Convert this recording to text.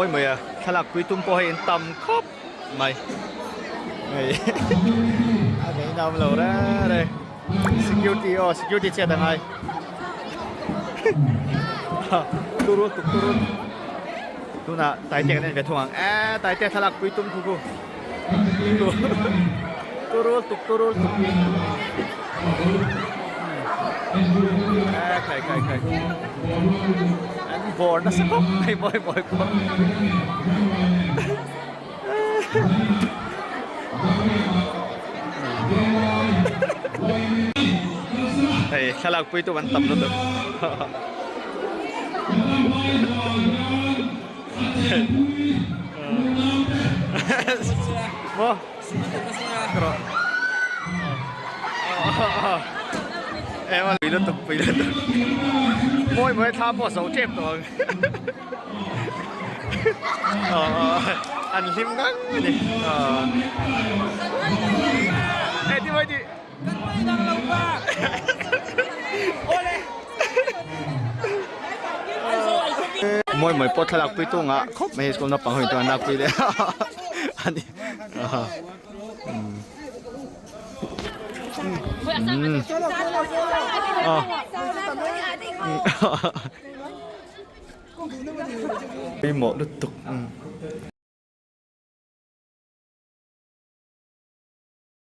Mawi mai a thlalak pui tum pawh hei an tam khawp mai hei a ngaihna awm lo reng reng security aw security chet a ngai turu tuk turu tunah Taitea kan en ve thung ang eee Taitea thlalak pui tum khu khu turu tuk turu tuk eee khai khai khai an bawr nasa khawp mai mawi mawi pawh hei thlalak pui tu an tam lutuk maw pui lutuk pui lutuk mawi mawi thla pawh zo tep tawh ang. An hlim ngang a ni. Hei ti mai ti. Kan mai dang lo pa. Ole. Mawi mawi pawh thlalak pui tu ngah khawp mai school naupang ho in chuan an lak pui leh a ni. Pawimawh lutuk.